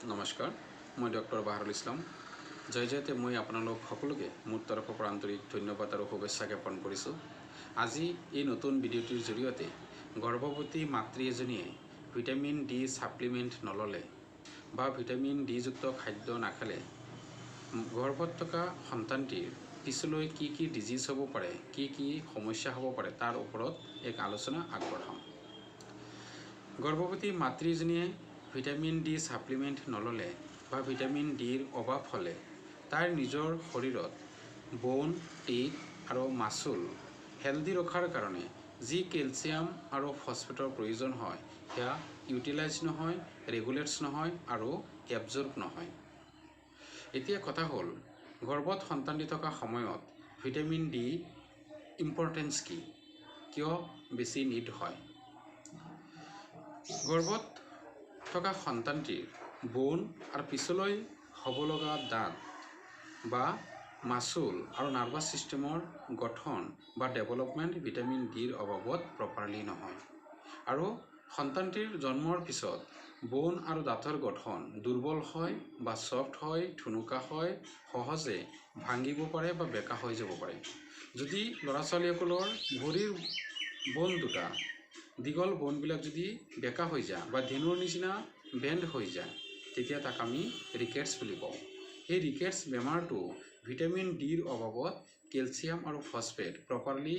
নমস্কাৰ, মই ডক্টৰ বাহাৰুল ইছলাম। জয় জয়তে মই আপোনালোক সকলোকে মোৰ তৰফৰ পৰা আন্তৰিক ধন্যবাদ আৰু শুভেচ্ছা জ্ঞাপন কৰিছোঁ। আজি এই নতুন ভিডিঅ'টিৰ জৰিয়তে গৰ্ভৱতী মাতৃ এজনীয়ে ভিটামিন ডি ছাপ্লিমেণ্ট নল'লে বা ভিটামিন ডিযুক্ত খাদ্য নাখালে গৰ্ভত থকা সন্তানটিৰ পিছলৈ কি কি ডিজিজ হ'ব পাৰে, কি কি সমস্যা হ'ব পাৰে, তাৰ ওপৰত এক আলোচনা আগবঢ়াম। গৰ্ভৱতী মাতৃজনীয়ে ভিটামিন ডি ছাপ্লিমেণ্ট নল'লে বা ভিটামিন ডিৰ অভাৱ হ'লে তাইৰ নিজৰ শৰীৰত ব'ন, টিথ আৰু মাচুল হেল্ডি ৰখাৰ কাৰণে যি কেলছিয়াম আৰু ফছফেটৰ প্ৰয়োজন হয়, সেয়া ইউটিলাইজ নহয়, ৰেগুলেটছ নহয় আৰু এবজৰ্ব নহয়। এতিয়া কথা হ'ল, গৰ্ভত সন্তানটি থকা সময়ত ভিটামিন ডি ইম্পৰ্টেঞ্চ কি, কিয় বেছি নিড হয়? গৰ্ভত থকা সন্তানটিৰ ব'ন আৰু পিছলৈ হ'ব লগা দাঁত বা মাচুল আৰু নাৰ্ভাছ ছিষ্টেমৰ গঠন বা ডেভেলপমেণ্ট ভিটামিন ডিৰ অভাৱত প্ৰপাৰলি নহয় আৰু সন্তানটিৰ জন্মৰ পিছত ব'ন আৰু দাঁতৰ গঠন দুৰ্বল হয় বা ছফ্ট হয়, ঠুনুকা হয়, সহজে ভাঙিব পাৰে বা বেকা হৈ যাব পাৰে। যদি ল'ৰা ছোৱালীসকলৰ ভৰিৰ ব'ন দুটা, দীঘল ব'নবিলাক যদি বেকা হৈ যায় বা ধেনুৰ নিচিনা বেণ্ড হৈ যায়, তেতিয়া তাক আমি ৰিকেটছ বুলি কওঁ। সেই ৰিকেটছ বেমাৰটো ভিটামিন ডিৰ অভাৱত কেলছিয়াম আৰু ফছফেট প্ৰপাৰলি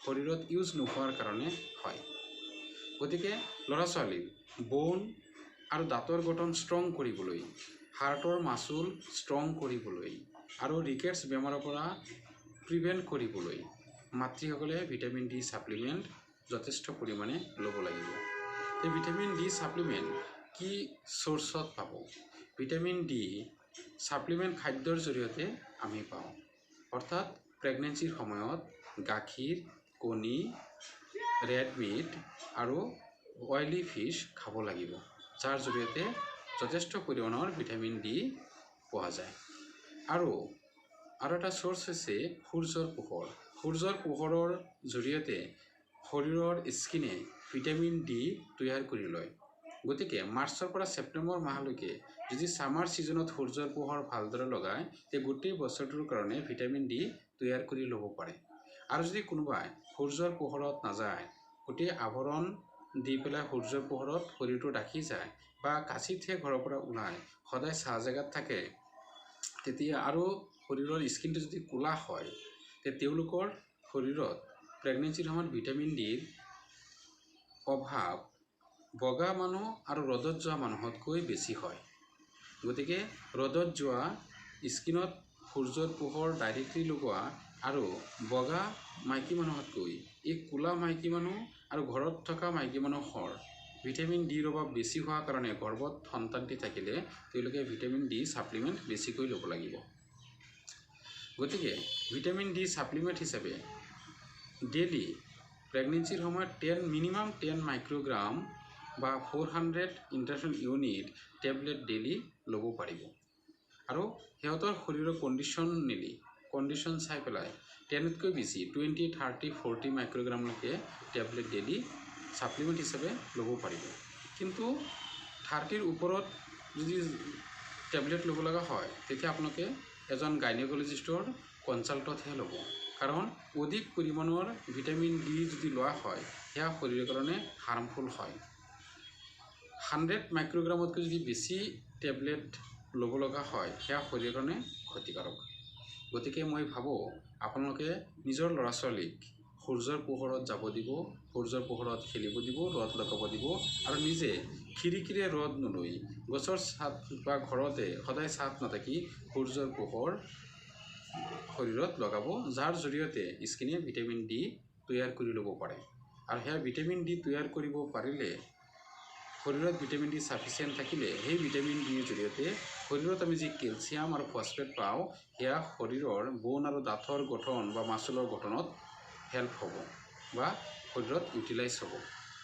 শৰীৰত ইউজ নোহোৱাৰ কাৰণে হয়। গতিকে ল'ৰা ছোৱালীৰ ব'ন আৰু দাঁতৰ গঠন ষ্ট্ৰং কৰিবলৈ, হাৰ্টৰ মাচুল ষ্ট্ৰং কৰিবলৈ আৰু ৰিকেটছ বেমাৰৰ পৰা প্ৰিভেণ্ট কৰিবলৈ মাতৃসকলে ভিটামিন ডি ছাপ্লিমেণ্ট যথেষ্ট পৰিমাণে ল'ব লাগিব। এই ভিটামিন ডি ছাপ্লিমেণ্ট কি চ'ৰ্চত পাব? ভিটামিন ডি ছাপ্লিমেণ্ট খাদ্যৰ জৰিয়তে আমি পাওঁ, অৰ্থাৎ প্ৰেগনেঞ্চিৰ সময়ত গাখীৰ, কণী, ৰেড মিট আৰু অইলি ফিছ খাব লাগিব, যাৰ জৰিয়তে যথেষ্ট পৰিমাণৰ ভিটামিন ডি পোৱা যায়। আৰু এটা চ'ৰ্চ হৈছে সূৰ্যৰ পোহৰ। সূৰ্যৰ পোহৰৰ জৰিয়তে শৰীৰৰ স্কিনে ভিটামিন ডি তৈয়াৰ কৰি লয়। গতিকে মাৰ্চৰ পৰা ছেপ্টেম্বৰ মাহলৈকে যদি ছামাৰ ছিজনত সূৰ্যৰ পোহৰ ভালদৰে লগায়, তে গোটেই বছৰটোৰ কাৰণে ভিটামিন ডি তৈয়াৰ কৰি ল'ব পাৰে। আৰু যদি কোনোবাই সূৰ্যৰ পোহৰত নাযায়, গোটেই আৱৰণ দি পেলাই সূৰ্যৰ পোহৰত শৰীৰটো ঢাকি যায় বা কাচিৎহে ঘৰৰ পৰা ওলায়, সদায় ছাঁ জেগাত থাকে, তেতিয়া আৰু শৰীৰৰ স্কিনটো যদি ক'লা হয়, তে তেওঁলোকৰ শৰীৰত প্ৰেগনেঞ্চিৰ সময়ত ভিটামিন ডিৰ অভাৱ বগা মানুহ আৰু ৰ'দত যোৱা মানুহতকৈ বেছি হয়। গতিকে ৰ'দত যোৱা, স্কিনত সূৰ্যৰ পোহৰ ডাইৰেক্টলি লগোৱা আৰু বগা মাইকী মানুহতকৈ এই ক'লা মাইকী মানুহ আৰু ঘৰত থকা মাইকী মানুহৰ ভিটামিন ডিৰ অভাৱ বেছি হোৱাৰ কাৰণে গৰ্ভত সন্তানটি থাকিলে তেওঁলোকে ভিটামিন ডি ছাপ্লিমেণ্ট বেছিকৈ ল'ব লাগিব। গতিকে ভিটামিন ডি ছাপ্লিমেণ্ট হিচাপে ডেইলি প্ৰেগনেঞ্চিৰ সময়ত মিনিমাম 10 মাইক্ৰ'গ্ৰাম বা 400 ইণ্টাৰনেশ্যনেল ইউনিট টেবলেট ডেইলি ল'ব পাৰিব। আৰু সিহঁতৰ শৰীৰৰ কণ্ডিশ্যন চাই পেলাই 10তকৈ বেছি 20, 30, 40 মাইক্ৰ'গ্ৰামলৈকে টেবলেট ডেইলি ছাপ্লিমেণ্ট হিচাপে ল'ব পাৰিব। কিন্তু 30ৰ ওপৰত যদি টেবলেট ল'ব লগা হয়, তেতিয়া আপোনালোকে এজন গাইনকলজিষ্টৰ কনচাল্টতহে ল'ব, কাৰণ অধিক পৰিমাণৰ ভিটামিন ডি যদি লোৱা হয়, সেয়া শৰীৰৰ কাৰণে হাৰ্মফুল হয়। 100 মাইক্ৰ'গ্ৰামতকৈ যদি বেছি টেবলেট ল'ব লগা হয়, সেয়া শৰীৰৰ কাৰণে ক্ষতিকাৰক। গতিকে মই ভাবোঁ, আপোনালোকে নিজৰ ল'ৰা ছোৱালীক সূৰ্যৰ পোহৰত যাব দিব, সূৰ্যৰ পোহৰত খেলিব দিব, ৰ'দ লগাব দিব আৰু নিজে খিৰিকীৰে ৰ'দ নলৈ গছৰ ছাঁত বা ঘৰতে সদায় ছাঁত নাথাকি সূৰ্যৰ পোহৰ শৰীৰত লগাব, যাৰ জৰিয়তে স্কিনে ভিটামিন ডি তৈয়াৰ কৰি ল'ব পাৰে। আৰু সেয়া ভিটামিন ডি তৈয়াৰ কৰিব পাৰিলে, শৰীৰত ভিটামিন ডি চাফিচিয়েণ্ট থাকিলে, সেই ভিটামিন ডিৰ জৰিয়তে শৰীৰত আমি যি কেলছিয়াম আৰু ফছফেট পাওঁ, সেয়া শৰীৰৰ ব'ন আৰু দাঁতৰ গঠন বা মাচুলৰ গঠনত হেল্প হ'ব বা শৰীৰত ইউটিলাইজ হ'ব।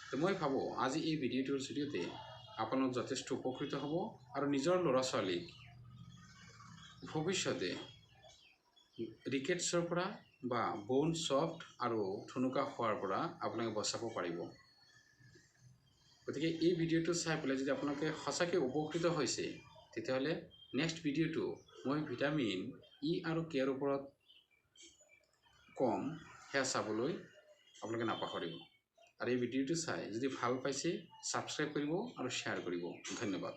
তো মই ভাবোঁ, আজি এই ভিডিঅ'টোৰ জৰিয়তে আপোনালোক যথেষ্ট উপকৃত হ'ব আৰু নিজৰ ল'ৰা ছোৱালীক ভৱিষ্যতে ৰিকেটছৰ পৰা বা ব'ন ছফ্ট আৰু ঠুনুকা হোৱাৰ পৰা আপোনালোকে বচাব পাৰিব। গতিকে এই ভিডিঅ'টো চাই পেলাই যদি আপোনালোকে সঁচাকৈ উপকৃত হৈছে, তেতিয়াহ'লে নেক্সট ভিডিঅ'টো মই ভিটামিন ই আৰু কেৰ ওপৰত ক'ম, সেয়া চাবলৈ আপোনালোকে নাপাহৰিব। আৰু এই ভিডিঅ'টো চাই যদি ভাল পাইছে, ছাবস্ক্ৰাইব কৰিব আৰু শ্বেয়াৰ কৰিব। ধন্যবাদ।